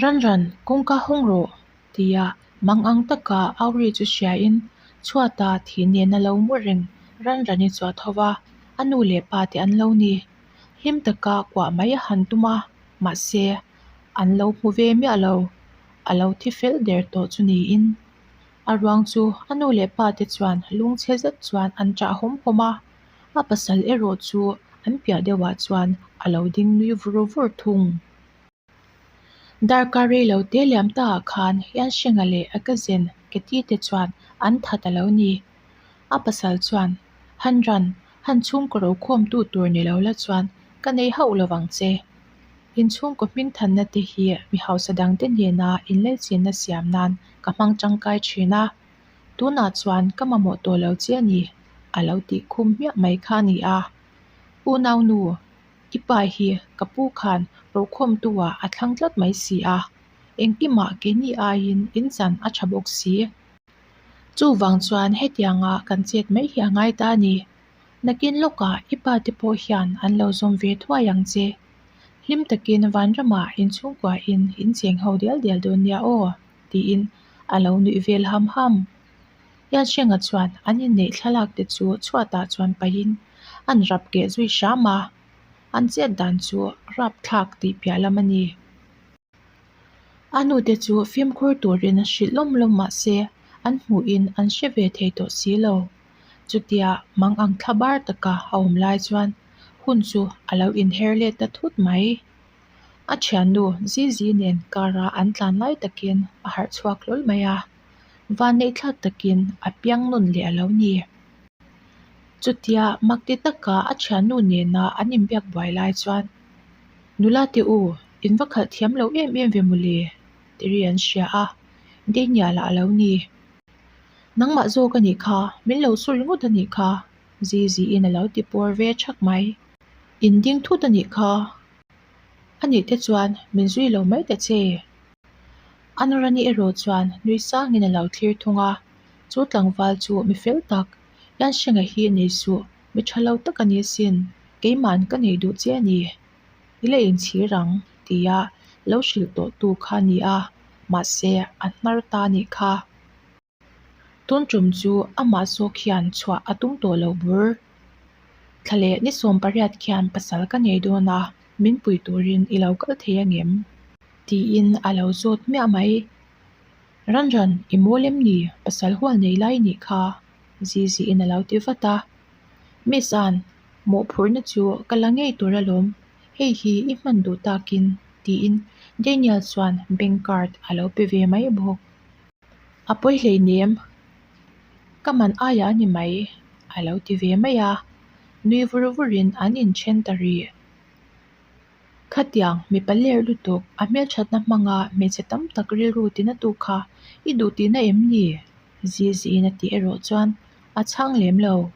Ranran, kawngka hawng rawh! tia mangang taka au ri chu hriain chhuata thi nena lo mu reng Ranrani chu a tho va, a nu leh pa te an lo ni. Hlim taka kuah mai a han tum a, mahse an lo hmu ve miah lo. A lo thi fel der tawh chu niin. A ruang chu a nu leh pa te chuan lungchhe zet chuan an chah hawm hawm a, a pasal erawh chu an piah deuhah chuan a lo ding nui vur vur thung. Darkar rei lo te liam ta ah khan Hianhrenga leh a cousin Keti te chuan an that a lo ni. A pasal chuan, Han ran, han chhungkaw rokhawmtu tur ni lo la chuan ka nei hauh lo vang che. In chhungkaw hmingthanna te hi mi hausa dangte nena inlaichinna siam nan ka hmang tangkai thin a, tunah chuan ka mamawh tawh lo che a ni, a lo tih khum hmiah mai kha a ni a. Unaunu, I pa hi ka pu khan rokhawmtu ah a thlang tlat mai si a, engkimah keini aiin in chan a tha bawk si. Chuvang chuan hetianga kan chet mai hi a ngai ta a ni. Nakin lawkah i pa te pawh hian an lo zawm ve thuai ang che. Hlim takin vanramah inchhungkuahin in cheng ho dial dial dawn nia aw, tiin a lo nuih vel ham ham. Hianhrenga chuan an inneih thlalak te chu chhuatah chuan pahin an rap keh zui hram a, an chet dan chu rapthlak tih piah lam a ni. A nute chu fimkhur turin hrilh lawm lawm mah se an hmuhin an hre ve thei tawh si lo. Chutia mang ang thla bar taka a awm lai chuan hun chu a lo inher let ta thut mai. A thiannu Zizi nen kara an tlan lai takin a harh chhuak hlawl mai a. Vanneihthlak takin a piang nawn leh a lo ni. Chutia makti taka a thiannu nena an inbiak buai lai chuan, Nula te u, in va khalh thiam lo em em ve mawle? ti ri an hria a, Daniel-a a lo ni. Nangmah zawk a nih kha, min lo su ringawt a nih kha, Ziziin a lo ti pawr ve thak mai. In ding thut a nih kha. A nih te chuan min zui lo mai ta che. Anurani erawh chuan nui sangin a lo thlir thung a, chu tlangval chu mi fel tak, Yanhrenga hi nei suh, mi tha lo tak a ni asin, keiman ka nei duh che a ni, i la inchhir ang tia lo hrilh tawh tu kha a ni a, mahse a hnar ta a nih kha. Tun tum chu amah zawk hian chhuah a tum tawh lo bur. Thla leh ni 18 khian pasal ka nei dawn a, min pui turin i lo kal thei angem? Tiin a lo zawt hmiah mai. Ranran, i mawl em ni? Pasal hual nei lai nih kha, Ziziin a lo ti vat a. Miss Ann, mawhphurhna chu ka la ngei tur alawm, hei hi i hman duh takin, tiin Daniel chuan bank card a lo pe ve mai bawk. A pawi hleinem, ka man aia a ni mai, a lo ti ve mai a, nui vur vurin an inthen ta rih. Khatiang, mipa ler lutuk, a hmelthatna hmanga hmeichhe tam tak rilru tina tu kha i duh tihna em ni? Ziziin a tih erawh chuan a chhang lem lo.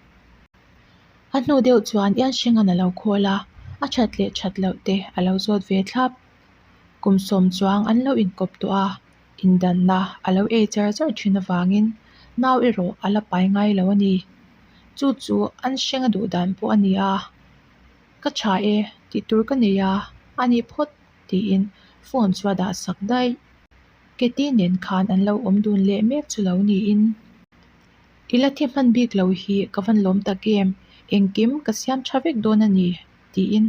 A hnu deuh chuan Ianhrenga'n a lo khawl a, a that leh that loh te a lo zawt ve thlap. Kum sawm chuang an lo inkawp tawh a, Indanna a lo ei char char thin avangin nau erawh a la pai ngai lo a ni. Chu chu an hrenga duh dan pawh a ni a, Ka tha e, tih tur ka nei a, a ni phawt tiin phone chu a dah sak daih. Keti nen khan an lo awm dun leh mek chu lo niin. I la thi hman bik lo hi ka van lawm tak em, engkim ka siam tha vek dawn a ni tiin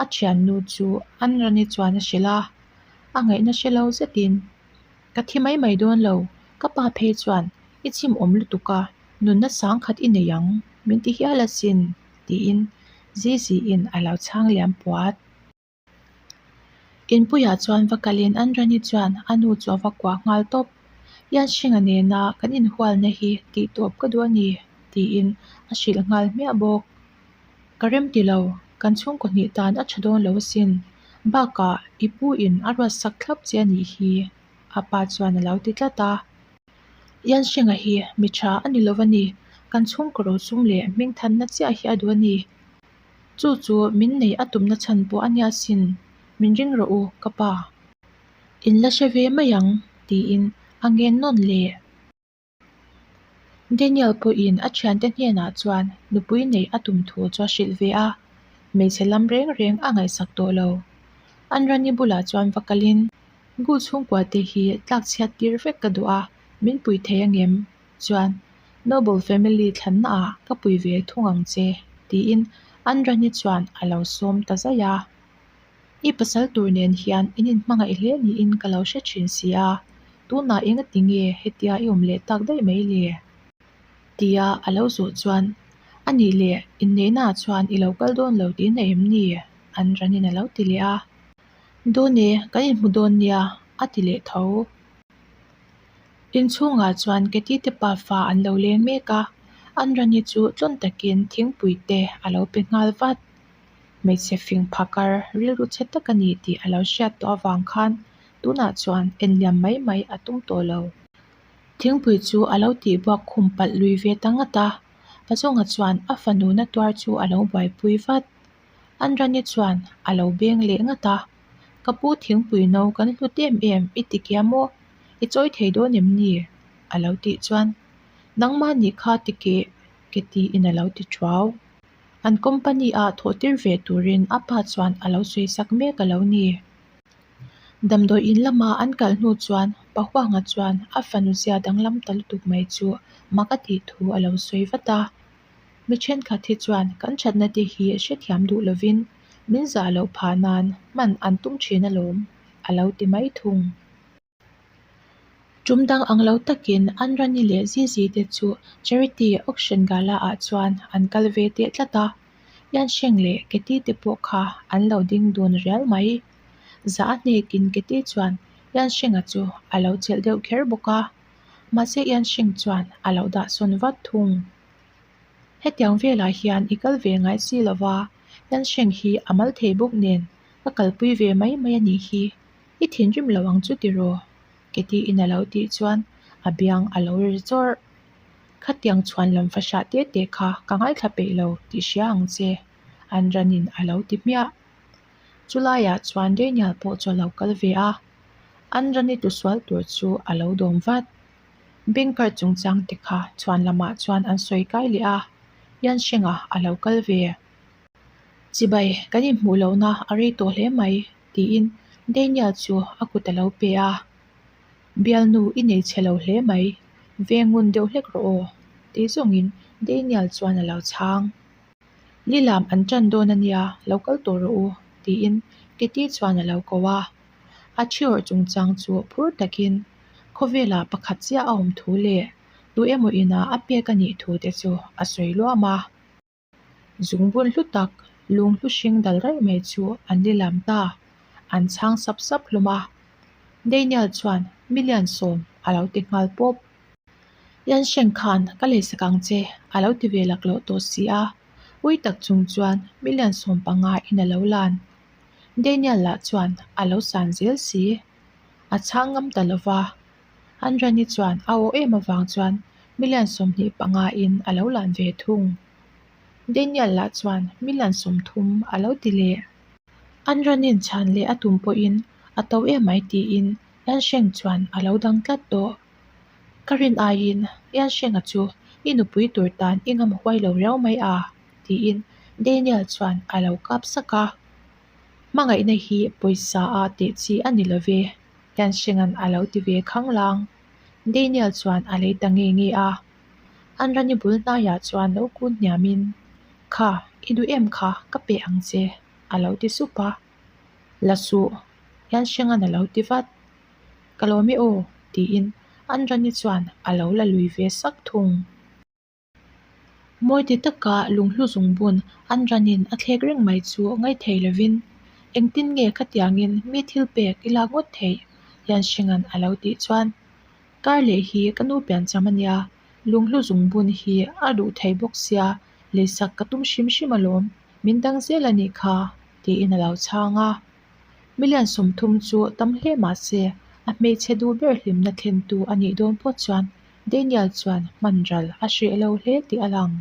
a thiannu chu an rani chuan a hrilh a. A ngaihna hre lo zetin, Ka thi mai mai dawn lo, ka pa phei chuan i chim awm lutuk a, nunna sang khat i nei ang, min ti hial asin, tiin Ziziin a lo chhang liam puat. Inpuiah chuan va kalin Anrani chuan a nu chu a va kuah nghal tawp. Yanhringa nena kan inhualna hi tihtawp ka duh a ni, tiin a hrilh nghal hmiah bawk. Ka rem ti lo, kan chhungkaw hnih tan a tha dawn lo asin. Bakah i pu in a ruat sak thlap che a nih hi, a pa chuan a lo ti tlat a. Yanhrenga hi mi tha a ni lo a ni, kan chhungkaw rosum leh hmingthanna chiah hi a duh a ni. Chu chu min nei a tumna chhan pawh a nia sin, min ring rawh u ka pa. In la hre ve mai ang, tiin a ngen nawn leh. Daniel pawhin a thiante hnenah chuan nupui neih a tum thu chu a hrilh ve a, hmeichhe lam reng reng a ngaihsak tawh lo. An Rani bulah chuan va kalin. Gu chhungkua te hi tlakchhiat tir vek ka duh a, min pui thei angem? Chuan, Noble family thlanna ah ka pui ve thung ang che, tiin Andrani chuan a lo sawm ta zaih a. I pasal tur nen hian in inhmangaih hle niin ka lo hre thin si a, tunah engati nge hetia i awm leh tak daih mai le? Tia a lo zawh chuan, A nih leh, inneihnaah chuan i lo kal dawn lo tihna em ni? An ranin a lo ti leh a. Dawn e, kan inhmu dawn nia, a ti leh tho. Inchhungah chuan Katie te pafa an lo leng mek a, an rani chu tlawn takin thingpui te a lo pe nghal vat. Hmeichhe fing phakar rilru chhe tak a ni tih a lo hriat tawh avang khan tunah chuan enliam mai mai a tum tawh lo. Thingpui chu a lo tihbuak khum palh lui ve ta ngat a, Pazawnga chuan a fanu na tuar chu a lo buaipui vat. Anrani chuan a lo beng leh ngat a, Ka pu thingpui no kan hlut em em i ti kia maw? I chawi thei dawn em ni? a lo tih chuan, Nangmah nih kha ti keh ke tiin a lo ti thuau. An company ah thawh tir ve turin a pa chuan a lo sawi sak mek a lo ni. Damdawi in lama an kal hnu chuan Pahuanga chuan a fanu zia danglam ta lutuk mai chu mak a tih thu a lo sawi vat a. Mi thenkhat hi chuan kan thatna te hi hrethiam duh lovin min zah loh phah nan hman an tum thin alawm, a lo ti mai thung. Tum dang ang lo takin Anrani leh Zizi te chu Charity Auction Gala ah chuan an kal ve teh tlat a, Yansheng leh Keti te pawh kha an lo ding dun rial mai. Zah a hnekin Keti chuan Yansheng-a chu a lo chelh deuh kher bawk a, mahse Yansheng chuan a lo dah sawn vat thung. Hetiang velah hian i kal ve ngai si lova, Yansheng hi a mal thei bawk nen ka kalpui ve mai mai a nih hi. I thinrim lo ang chu tiraw? Ketiin a lo tih chuan a biang a lo ri chawrh. Khatiang chhuan lam fahrah te te kha ka ngaithla peih lo tih hria ang che, an ranin a lo ti hmiah. Chulaiah chuan Daniel pawh chu a lo kal ve a, an rani tusual tur chu a lo dawm vat. Banker chungchang te kha chhuan lamah chuan an sawi kai leh a, Yansheng-a a lo kal ve. Chibai, kan inhmuh lohna a rei tawh hle mai. Tiin Daniel chu a kut a lo pe a, Bialnu i nei chhe lo hle mai, veng ngun deuh hlek rawh aw, ti zawngin Daniel chuan a lo chhang. Lilam an ṭan dawn a nia, lo kal tawh rawh u, tiin Kitty chuan a lo ko a. A thi awrh chungchang chu phur takin khawvelah pakhat chiah a awm thu leh tu emaw inah a pek a nih thu te chu a sawi luam a. Zungbun hlu tak, lung hlu hring dal raih mai chu an lilam ta, an chhang sap sap hlawm a. Daniel chuan million sawm a lo ti nghal pawp. Yansheng khan ka leisak ang che a lo ti ve laklawh tawh si a, ui tak chung chuan million 15 in a lo lan. Daniel lah chuan a lo san zel si. A chhang ngam ta lova. Anrani chuan a aw em avang chuan million 25 in a lo lan ve thung. Daniel lah chuan million 30 a lo ti leh. Anranin chhan leh a tum pawhin a to em mai tiin Yansheng chuan a lo dang tlat tawh. Ka rin aiin Yansheng-a chu i nupui tur tan i ngam huai lo riau mai a tiin Daniel chuan a lo kap sak a. Hmangaihna hi pawisa a teh chi a ni love. Yansheng-a'n a lo ti ve khanglang. Daniel chuan a lei ta nge nge a. An rani bul hnaiah chuan lo kun hniamin, Kha, i duh em kha, ka pe ang che, a lo ti sup a. La suh, Yansheng-a'n a lo ti vat. Ka lawm e aw, tiin an rani chuan a lo la lui ve sak thung. Mawi ti taka lunghlu zungbun an ranin a thlek reng mai chu ngaithei lovin, Engtin nge khatiangin mi thil pek i lak ngawt theih? Yansheng-a'n a lo tih chuan, Kar leh hi ka nu piancham a nia, lunghlu zungbun hi a duh thei bawk sia, leisak ka tum hrim hrim alawm, min dang zel a nih kha, tiin a lo chhang a. Million 30 chu tam hle mah se, a hmeichhe duh ber hlimna thlentu a nih dawn pawh chuan Daniel chuan hman ral a hreh lo hle tih a lang.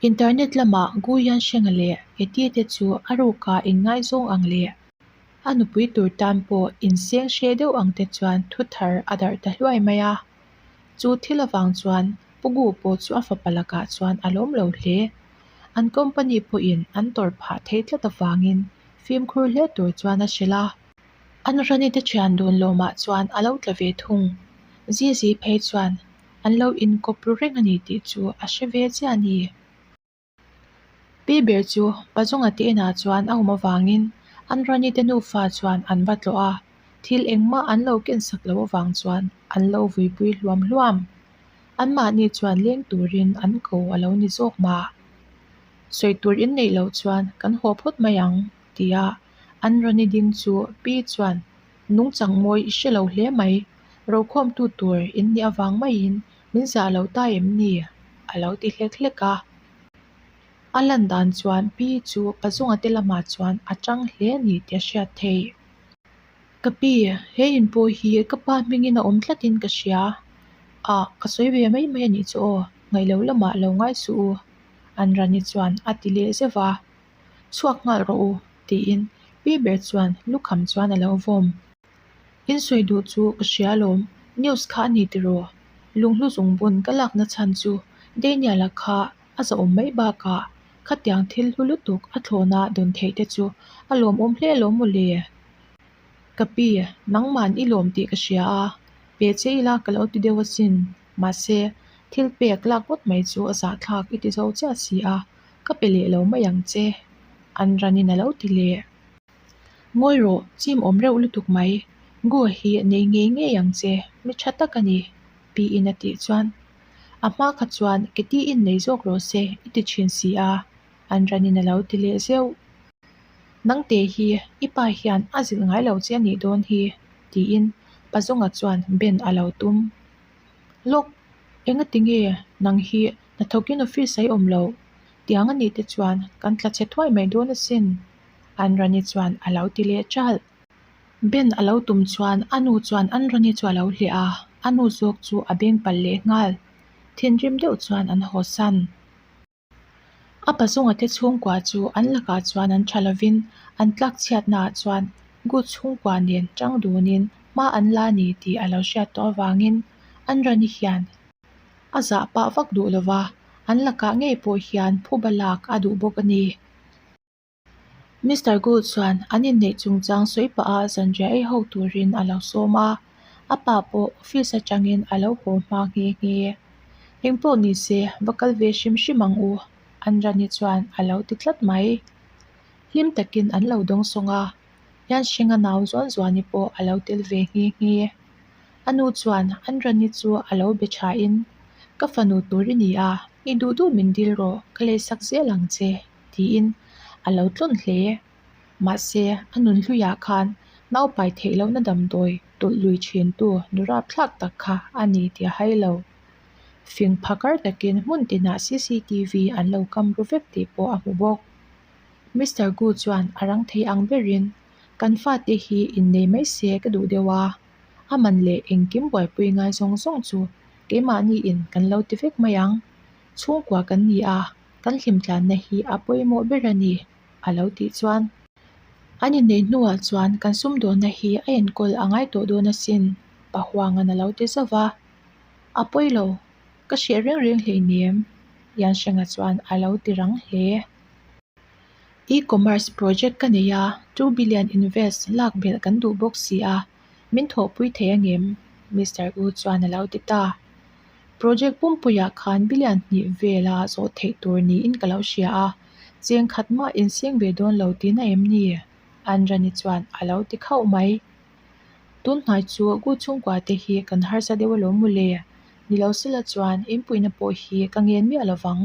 Internet lamah Gu Yansheng-a leh Katie te chu a ruka inngaizawng ang leh a nupui tur tan pawh inseng hreh deuh ang te chuan thu thar a darh ta hluai mai a. Chu thil avang chuan Pu Gu pawh chu a fapa lakah chuan a lawm lo hle. An company pawhin an tawrh phah thei tlat avangin fimkhur hle tur chuan a hrilh a. An Rani te thian dun lawmah chuan a lo tla ve thung. Zizi phei chuan an lo inkawp ru reng a ni tih chu a hre ve chiah a ni. Pi ber chu Pazunga te inah chuan a awm avangin an Rani te nufa chuan an va tlawh a, thil engmah an lo kensak loh avang chuan an lo vuipui hluam hluam. Anmahni chuan leng turin an ko a lo ni zawk mah. Sawi tur in neih loh chuan kan haw phawt mai ang tia an Rani ding chu pi chuan nungchang mawi i hre lo hle mai, rokhawmtu tur in nih avang maiin min zah lo ta em ni? a lo ti hlek hlek a. A lan dan chuan pi chu Pazunga te lamah chuan a tang hle a ni tih a hriat theih. Ka pi, he in pawh hi ka pa hmingin a awm tlatin ka hria. Ah, ka sawi ve mai mai a nih chu aw, ngaihlo lamah lo ngai suh u, an Rani chuan a ti leh zeuh va. Chhuak nghal rawh u, tiin pi ber chuan lukham chuan a lo vawm. In sawi duh chu ka hria alawm, news kha a ni tiraw? Lunghlu zungbun ka lakna chhan chu Daniel-a kha a zahawm mai bakah khatiang thil hlu lutuk a thlawna dawn theih te chu a lawmawm hle alawm mawle. Ka pi, nangman i lawm tih ka hria a, pe che ila ka lo ti deuh asin. Mahse, thil pek lak ngawt mai chu a zahthlak i ti zo chiah si a, ka pe leh lo mai ang che, an ranin a lo ti leh. Ngawi rawh, chim awm reuh lutuk mai. Gua hi nei ngei ngei ang che, mi tha tak a ni, Piin a tih chuan. A hma kha chuan Keti in nei zawk rawh se i ti thin si a, an ranin a lo ti leh zeuh. Nangte hi i pa hian a zilh ngai lo che a nih dawn hi, tiin Pazawnga chuan Ben a lo tum. Lawk, engati nge nang hi hnathawkin office a i awm loh? Tiang a nih te chuan kan tla chhe thuai mai dawn asin, An Rani chuan a lo ti leh ṭalh. Ben a lo tum chuan a nu chuan An Rani chu a lo hliah a, a nu zawk chu a beng palh leh nghal. Thinrim deuh chuan an haw san. A pazunga te chhungkua chu an lakah chuan an tha lovin an tlak chhiatnaah chuan Gut chhungkua nen tang dunin hma an la ni tih a lo hriat tawh avangin An Rani hian a zah pah vak duh lova, an lakah ngei pawh hian phuba lak a duh bawk a ni. Mister Gould chuan an inneih chungchang sawi pah a zanriah ei ho turin a lo sawm a, a pa pawh office atangin a lo haw hma nghe nghe. Engpawh ni se va kal ve hrim hrim ang u, Anrani chuan a lo ti tlat mai. Hlim takin an lo dawng sawng a, Hianhrenga nau zuan zuani pawh a lo tel ve nghe nghe. A nu chuan Anrani chu a lo be thain, Ka fanu tur i ni a, i duh duh min dil rawh, ka leisak zel ang che. tiin a lo tlawn hle. Mahse, a nun hluiah khan naupai theih lohna damdawi tawlh lui thintu nu rapthlak tak kha a ni tih a hai lo. Fing phakar takin hmun tinah cctv an lo kam ru vek tih pawh a hmu bawk. Mister Gu chuan a rang thei ang berin, Kan fate hi innei mai se ka duh deuh a, a man leh engkim buaipui ngai zawng zawng chu keimahniin kan lo ti vek mai ang. Chhungkua kan ni a, kan hlimtlanna hi a pawimawh ber a ni, a lo tih chuan. An inneih hnuah chuan kan sumdawnna hi a enkawl a ngai tawh dawn asin, Pa Huanga'n a lo ti zauh va. A pawi lo, ka hreh reng reng hleinem, Yanhrenga chuan a lo ti rang hle. E-commerce project ka nei a, 2 billion invest lak belh kan duh bawk si a, min thawhpui thei angem? Mister U chuan a lo ti ta. Project pumpuiah khan billion hnih vela zawh theih tur niin ka lo hria a, cheng khat mah inseng ve dawn lo tihna em ni? Anrani chuan a lo ti khauh mai. Tun hnai chu Gu chhungkua te hi kan harsa deuh alawm mawle. Ni lo sela chuan inpuihna pawh hi ka ngen miah lovang,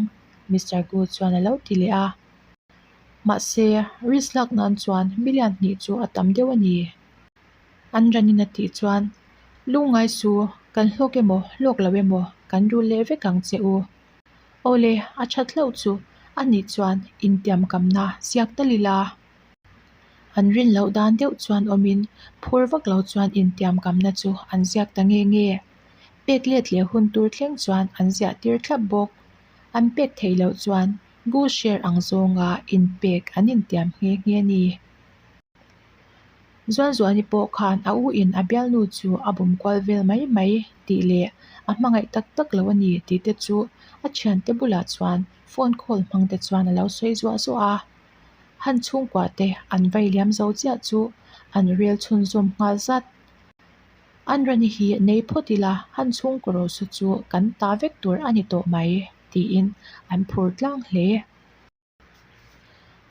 Mister Gu chuan a lo ti leh a. Mahse, risk lak nan chuan billion hnih chu a tam deuh a ni. An ranin a tih chuan, Lungngai su, kan hlawk emaw, hlawk lo emaw, kan rul leh vek ang che u. Awle, a that hlauh chu a nih chuan intiamkamna ziak tal ila. An rin loh dan deuh chuan awmin phur vak lo chuan intiamkamna chu an ziak ta nge nge. Pek let leh hun tur thleng chuan an ziah tir thlap bawk. An pek theih loh chuan Gu share ang zawnga inpek an intiam nghe nghe a ni. Zuanzuani pawh khan a u in a bialnu chu a bum kual vel mai mai tih leh a hmangaih tak tak lo a ni tih te chu a thiante bulah chuan phone call hmang te chuan a lo sawi zuah zuah a. Han chhungkua te an vai liam zo chiah chu An rel chhunzawm nghal zat. An rani hi nei phawt ila han chhungkaw rawhsa chu kan ta vek tur a ni tawh mai, tiin an phur tlang hle.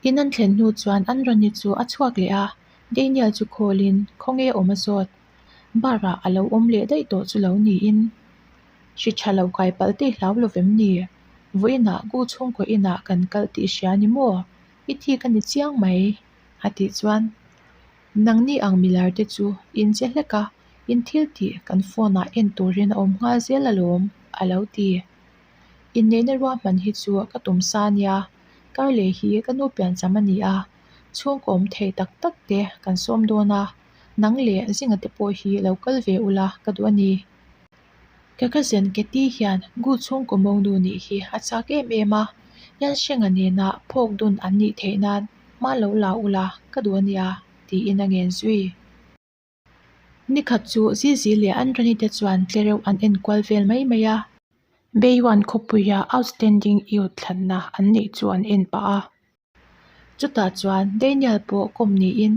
In an thlen hnu chuan an rani chu a chhuak leh a, Daniel chu call-in khawnge awm a zawt. Bar ah a lo awm leh daih tawh chu lo niin. Hri tha lo kai palh te hlau lo vem ni? Vawiinah Gu chhungkaw inah kan kal tih hria ni maw? I thik a ni chiang mai, a tih chuan Nangni ang milar te chu in che hlek a, in thil tih kan phone ah en turin a awm nghal zel alawm, a lo ti. Inneihna ruahman hi chu ka tum sa nia, Karleh hi ka nu piancham a ni a, chhungkaw awm thei tak tak te kan sawm dawn a, nang leh zinga te pawh hi lo kal ve ula ka duh a ni. Ka cousin Katy hian Gu chhungkaw mawngnu nih hi a chak em em a, Yansheng-a nena phawk dun an nih theih nan hma lo la ula ka duh a nia, tiin a ngen zui. Nikhat chu Zizi leh Anrani te chuan tlereuh an enkual vel mai mai a. Beiyuan khawpuia Outstanding Youth thlanna an neih chu an en pah a. Chutah chuan Daniel pawh kawm niin,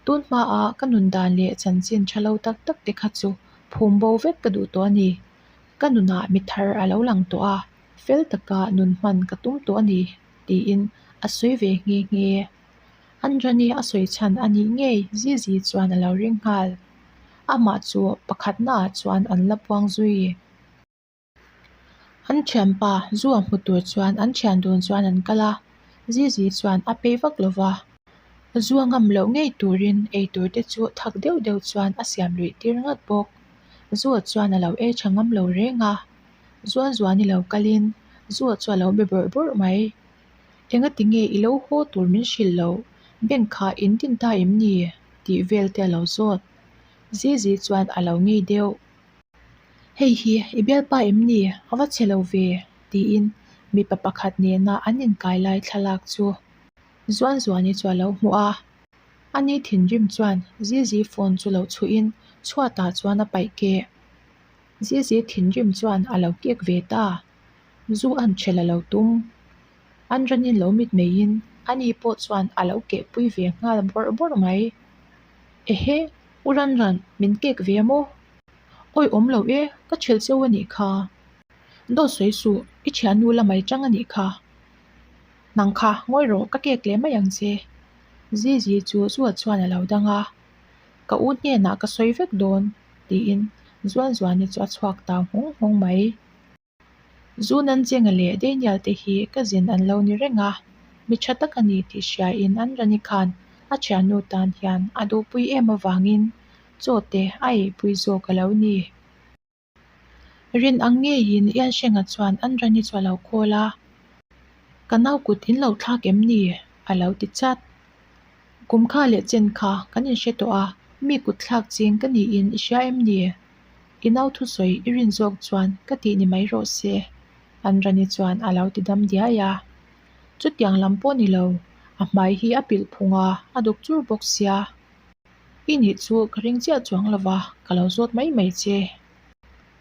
tun hmaa ka nun dan leh chanchin tha lo tak tak te kha chu phum bo vek ka duh tawh a ni. Ka nunah mi thar a lo lang tawh a, fel taka nun hman ka tum tawh a ni, tiin a sawi ve nghe nghe. Andrani a sawi chhan a nih ngei Zizi chuan a lo ring nghal. Amah chu pakhatnaah chuan an la puang zui. An thianpa zu a hmu tur chuan an thian dun chuan an kal a, Zizi chuan a peih vak lo va. Zu a ngam loh ngei turin ei tur te chu thak deuh deuh chuan a siam luih tir ngat bawk. Zu chuan a lo ei tha ngam lo reng a, Zuan Zuani lo kalin Zu chu a lo be bawrh bawrh mai. Engati nge i lo haw tur min hrilh loh? Bank kha in din ta em ni? tih vel te a lo zawt. Zizi chuan a lo ngei deuh. Hei hi i bialpa em ni? A va chhe lo ve, tiin mipa pakhat nena an inkai lai thlalak chu Zuanzuani chu a lo hmu a. Ani thinrim chuan Zizi phone chu lo chhuihin chhuatah chuan a paih keh. Zizi thinrim chuan a lo kek ve ta. Zu an ṭhelh a lo tum. An ranin lo mit meiin ani pawh chuan a lo kehpui ve nghal bawrh bawrh mai. Ehe, u ran ran, min kek ve a maw? Awi awm lo e, ka ṭhelh cheu a nih kha. Dawt sawi suh, i ṭhiannu la mai ṭang a nih kha. Nang kha, ngawi rawh, ka kek leh mai ang che. Zizi chu Zual chuan a lo dang a, Ka u hnenah ka sawi vek dawn, tiin Zualzuani chu a chhuak ta nghawng nghawng mai. Zunanjenga leh Daniel te hi ka zin an lo ni reng a, mi tha tak a ni tih hriain an rani khan a thiannu tan hian a duhpui em avangin chaw te a eipui zawk a lo ni. Rin ang ngeiin Ianhrenga chuan an rani chu a lo call a, Ka nau kut in lo thlak em ni? a lo ti chat. Kum kha leh chen kha kan inhre tawh a, mi kut thlak ching ka niin i hria em ni? I nau thusawi i rin zawk chuan ka tih ni mai rawh se, Anrani chuan a lo ti dam diai a. Chutiang lam pawh ni lo, a hmai hi a pilh phung a, a duk chur bawk sia. I nih chu ka ring chiah chuang lo va, ka lo zawt mai mai che.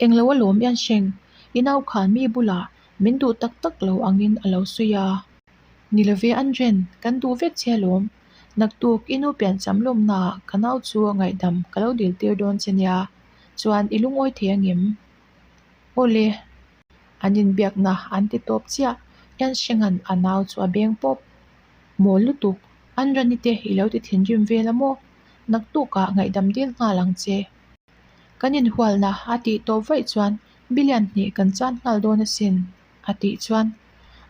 Englo alawm Iansheng, i nau khan mi bulah min duh tak tak lo angin a lo sawi a. Ni love Anren, kan duh vek che alawm. Naktuk i nu piancham lawmnaah ka nau chu ngaihdam ka lo dil tir dawn che nia, chuan i lungawi thei angem? Awle, an inbiakna an ti tawp chiah, Iansheng'an a nau chu a beng pawp. Mawl lutuk, Anrani te i lo ti thinrim vel a maw? Naktukah ngaihdam dil nghal ang che. Kan inhualna a tih tawp vaih chuan billion hnih kan chan nghal dawn asin. A tih chuan,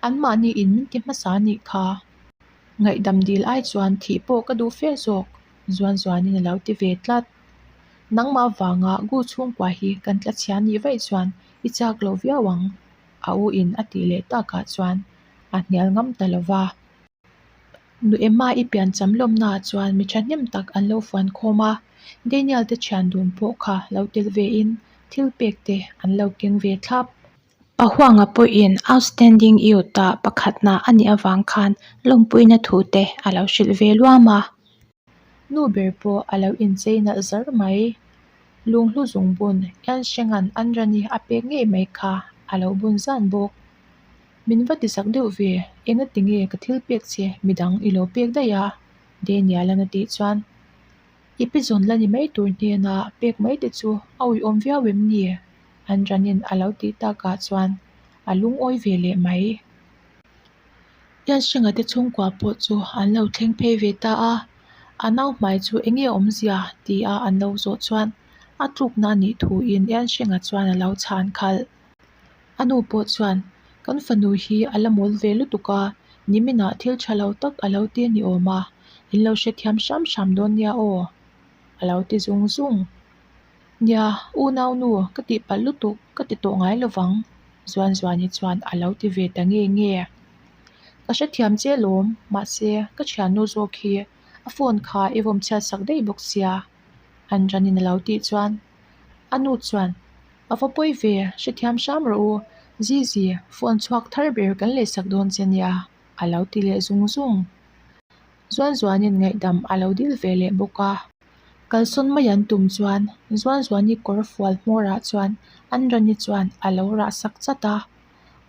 Anmahni in min ti hmasa a nih kha. Ngaihdam dil ai chuan thih pawh ka duh fe zawk, Zuan Zuanin a lo ti ve tlat. Nangmah vanga Gu chhungkua hi kan tla chhia nih vaih chuan i chak lo viau ang, a u in a tih leh takah chuan a hnial ngam ta lo va. Nu Emma i piancham lawmnaah chuan mi thahnem tak an lo fuan khawm a, Daniel te thian dun pawh kha lo tel vein thil pek te an lo keng ve thlap. Pahuanga pawhin Outstanding Youth-a pakhatna a nih avang khan lawmpuina thu te a lo hrilh ve luam a. Nu ber pawh a lo inchei nalh zar mai. Lunghlu zungbun Iansheng'an Anrani a pek ngei mai kha a lo bun zan bawk. Min va tisak deuh ve, engati nge ka thil pek che midang i lo pek daih a? Daniel-a'n a tih chuan. I pi zawn la ni mai tur hnena pek mai te chu a uiawm viau em ni? An ranin a lo tih takah chuan a lungawi ve leh mai. Ianhrenga te chhungkua pawh chu an lo thleng phei ve ta a, a nau hmai chu enge awmzia ti a an lo zawh chuan a tlukna a nih thuin Ianhrenga chuan a lo chhan khalh. A nu pawh chuan kan fanu hi a la mawl ve lutuk a, niminah thil tha lo tak a lo ti a ni awm a, in lo hrethiam hram hram dawn nia aw a lo ti zung zung. Nia, unaunu, ka tihpalh lutuk, ka ti tawh ngai lovang, Zuanzuani chuan a lo ti ve ta nge nge. Ka hrethiam che lawm, mahse, ka thiannu zawk hi a phone kha i vawm chhiat sak daih bawk sia, an ranin a lo tih chuan a nu chuan A va pawi ve, hrethiam hram rawh u, Zizi, phone chhuak thar ber kan leisak dawn che nia, a lo ti leh zung zung. Zuanzuanin ngaihdam a lo dil ve leh bawk a. Kalsawn mai an tum chuan Zuanzuani kawr fual hmawrah chuan an Rani chuan a lo rah sak chat a,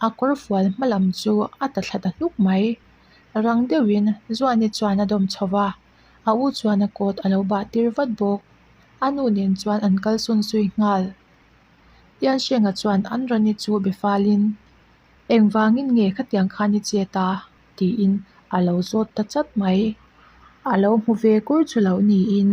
a kawr fual hma lam chu a ta thla ta hnuk mai. Rang deuhin Zuani chuan a dawm chho va, a u chuan a coat a lo bah tir vat bawk. A nu nen chuan an kalsawn zui nghal. Tianhrenga chuan an Rani chu be falin, Engvangin nge khatiang khan i chet a? tiin a lo zawt ta chat mai. A lo hmu ve kur chu lo niin.